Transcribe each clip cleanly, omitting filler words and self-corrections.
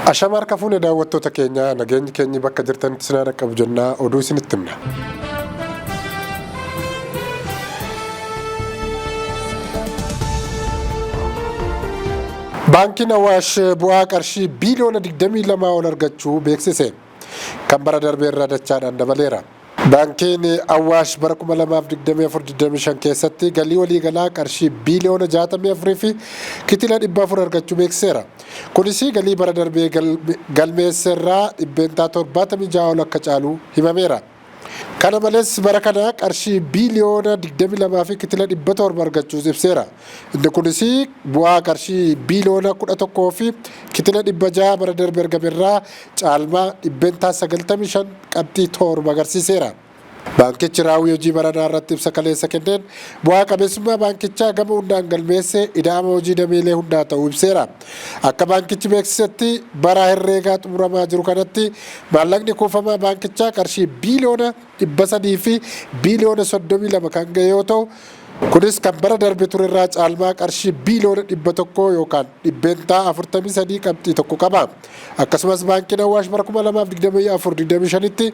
Ashama harka fuune daawwattoota keenya, nageenyi keenyi bakka jirtanitti isin haa dhaqqabu jennaa oduu isinitti himna. Baankiin Awaash bu'aa qarshii biiliyoona 22 ol argachuu beeksise. Kan bara darbee irraa dachaadhaan dabaleera. Baankiin Awaash bara 2024-25 keessatti galii waliigalaa qarshii biiliyoona 64 fi kitila 400 argachuu beeksiseera. Kunis galii bara darbee galmeesse irraa %76 ol akka caalu himameera. Kana malees bara kana qarshii biiliyoona 22 fi kitila 700 argachuus ibseera. Inni kunis bu'aa qarshii biiliyoona 11 fi kitila 600 bara darbe argame irraa caalmaa 95.7% agarsiiseera. Baankichi raawwii hojii baranaa irratti ibsa kaleessa kenneen bu'aa qabeessummaa baankichaa gama hundaan galmeesse ida'ama hojii dameelee hundaa ta'uu ibseera. Akka baankichi beeksisetti bara herreegaa xumuramaa jiru kanatti maallaqni kuufamaa baankichaa qarshii biiliyoona 300 fi biiliyoona 32 kan ga'e yoo ta'u, kunis kan bara darbe turerraa caalmaa qarshii biiliyoona 100 yookaan 43.1% qaba. Akkasumas baankiin Awaash bara 2024-25tti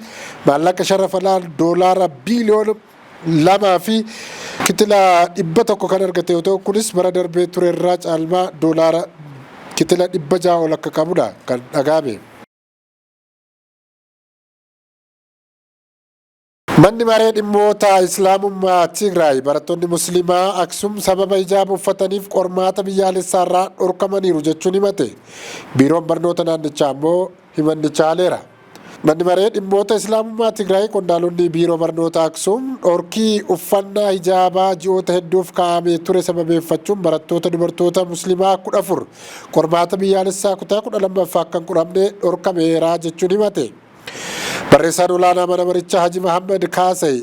maallaqa sharafa alaa doolaara biiliyoona 2 fi kitila 100 kan argate yoo ta'u, kunis bara darbee turerraa caalmaa doolaara kitila 600 ol akka qabudha kan dhaga'ame. Manni Maree Dhimmoota Islaamummaa Tigraay barattoonni Musliimaa Aksum sababa hijaaba uffataniif qormaata biyyaalessaarraa dhorkamaniiru jechuun himate. Biiroon Barnoota naannichaa ammoo himannicha haaleera. Manni Maree Dhimmoota Islaamummaa Tigraay qondaalonni Biiroo Barnoota Aksum dhorkii uffannaa hijaabaa ji'oota hedduuf kaa'amee ture sababeeffachuun barattoota dubartoota Musliimaa 14 qormaata biyyaalessaa kutaa 12ffaa akka hin qoramne dhorkameera jechuun himate. Barreessaan olaanaa mana marichaa Haji Mahammad Kaasay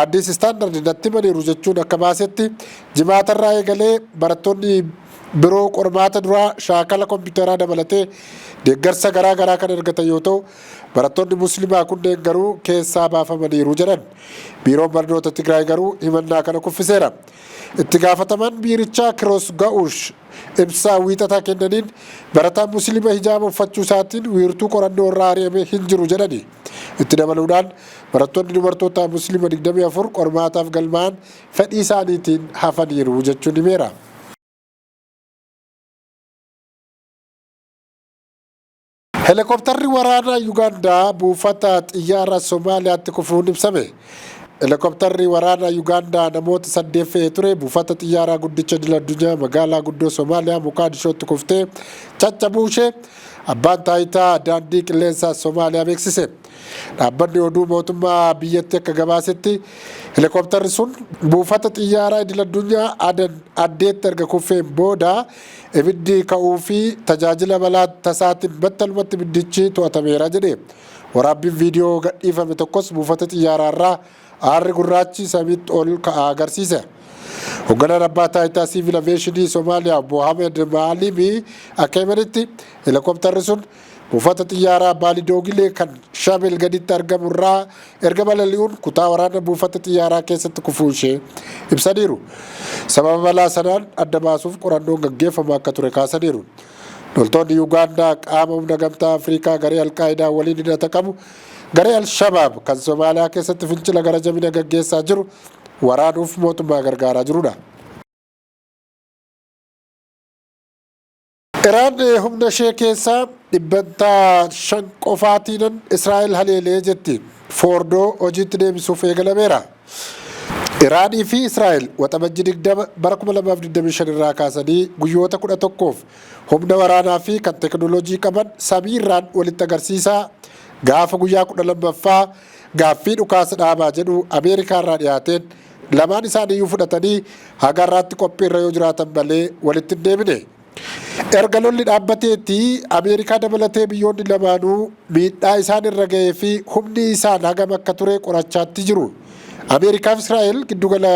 Addis Standard natti himaniiru jechuun akka baasetti, Jimaatarraa eegalee barattoonni biroo qormaata duraa shaakala kompiitaraa dabalatee deeggarsa garaa garaa kan argatan yoo ta'u, barattoonni Muslimaa kunneen garuu keessaa baafamaniiru jedhan. Biiroon Barnoota Tigraay garuu himannaa kana kuffiseera. Itti gaafatamaan biirichaa Kiroos Ga'uush ibsa Wiixata kennaniin barataan Musliima hijaaba uffachuu isaatiin wiirtuu qorannoo irraa ari'ame hin jiru jedhani. Itti dabaluudhaan barattoonni dubartootaa Musliima 24 qormaataaf galmaa'an fedhii isaaniitiin hafaniiru jechuun himeera. Helikoptarri waraanaa Yugaandaa buufata xiyyaara Somaaliyaatti kufuun ibsame. Helikoptarri waraanaa Yugaandaa namoota 8 fe'ee ture buufata xiyyaaraa guddicha idil addunyaa magaalaa guddoo Somaaliyaa Moqaadishootti kuftee caccabuu ishee abbaan taayitaa daandii qilleensaa Somaaliyaa beeksise. Dhaabbanni oduu mootummaa biyyattii akka gabaasetti helikoptarri sun buufata xiyyaaraa idil addunyaa Adan Addeetti erga kuffeen booda ibiddi ka'uu fi tajaajila balaa tasaatiin battalumatti ibiddichi to'atameera jedhe. Waraabbiin viidiyoo gadhiifame tokkos buufata xiyyaaraarraa aarri gurraachi samiitti ol ka'aa agarsiise. Hogganaan abbaa taayitaa siivil aveeshinii Somaaliyaa obbo Hamed Maalimii akka himanitti helikoptarri sun buufata xiyyaaraa Baalidoogilee kan Shabel gaditti argamu irraa erga balali'uun kutaa waraana buufata xiyyaaraa keessatti kufuu ishee ibsaniiru. Sababa balaa sanaan adda baasuuf qorannoon gaggeeffamaa akka ture kaasaniiru. Loltoonni Yugaandaa qaama humna gamtaa Afrikaa garee Alqaayidaa waliin hidhata qabu garee Al-Shabaab kan Somaaliyaa keessatti fincila gara jabina gaggeessaa jiru waraanuuf mootummaa gargaaraa jirudha. Iraan humna ishee keessaa dhibbantaa 5 qofaatiinan Israa'el haleelee jetti. Foordoo hojiitti deebisuuf eegalameera. Iraanii fi Israa'el Waxabajji 20 bara 2025 irraa kaasanii guyyoota 11f humna waraanaa fi kan teknooloojii qaban samiirraan walitti agarsiisaa gaafa guyyaa 12ffaa gaaffii dhukaasa dhaabaa jedhu Ameerikaarraa dhiyaateen lamaan isaaniiyyuu fudhatanii haga har'aatti qophiirra yoo jiraatan malee walitti hin deebine. Erga lolli dhaabbateetti Ameerikaa dabalatee biyyoonni lamaanuu miidhaa isaan irra ga'ee fi humni isaan hagam akka ture qorachaatti jiru. Ameerikaa fi Israa'el giddugala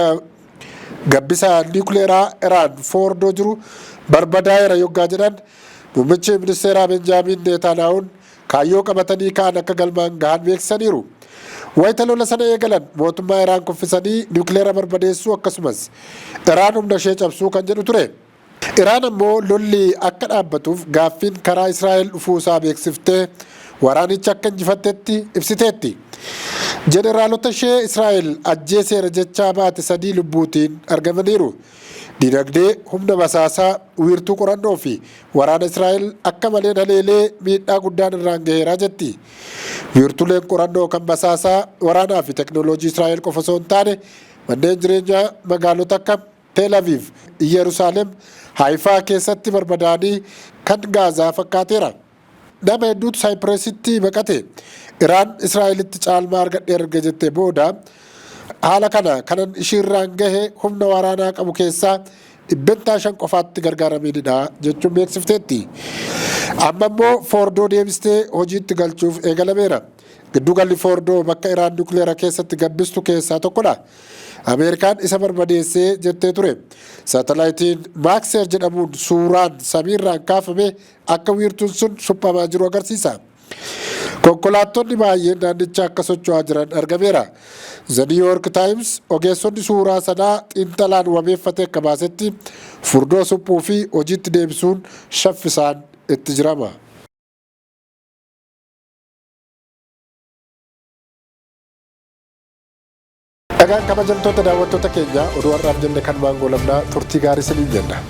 gabbisa niwukileeraa Iraan Foordoo jiru barbadaa'eera yoggaa jedhan, muummichi ministeeraa Benjaamiin Neetaanaa'uun kaayyoo qabatanii ka'an akka galmaan gahan beeksisaniiru. Wayita lola sana eegalan mootummaa Iraan kuffisanii niwukileera barbadeessuu akkasumas Iraan humna ishee cabsuu kan jedhu ture. Iraan ammoo lolli akka dhaabbatuuf gaaffiin karaa Israa'el dhufuu isaa beeksiftee waraanicha akka injifattetti ibsiteetti. Jeneraalota ishee Israa'el ajjeeseera jechaa baate 3 lubbuutiin argamaniiru. Dinagdee, humna basaasaa, wiirtuu qorannoo fi waraana Israa'el akka maleen haleelee miidhaa guddaan irraan gaheera jetti. Wiirtuleen qorannoo kan basaasaa, waraanaa fi teknooloojii Israa'el qofa osoo hin taane manneen jireenyaa magaalota akka Tel Aviv, Iyyeruusaalem, Haayifaa keessatti barbadaa'anii kan Gaazaa fakkaateera. Nama hedduutu Saayipiresitti baqate. Iraan Israa'elitti caalmaa argadheera erga jettee booda haala kana kanan ishiirraan gahe humna waraanaa qabu keessaa 5% qofaatti gargaarameenidha jechuun beeksifteetti. Amma immoo Foordoo deebistee hojiitti galchuuf eegalameera. Giddugalli Foordoo bakka Iraan nukleera keessatti gabbistu keessaa tokkodha. Ameerikaan isa barbadeessee jettee ture. Saatalaayitiin Maakseer jedhamuun suuraan samiirraan kaafame akka wiirtuun sun suphamaa jiru agarsiisa. Konkolaattonni baay'een naannicha akka socho'aa jiran argameera. The New York Times ogeessonni suuraa sanaa xiinxalaan wabeeffate akka baasetti furdoo suphuu fi hojiitti deebisuun shaffisaan itti jirama. Dhagaan kabajamtoota daawwattoota keenya oduu har'aaf jenne kan maangoo lamnaa turtii gaarii isiniin jenna.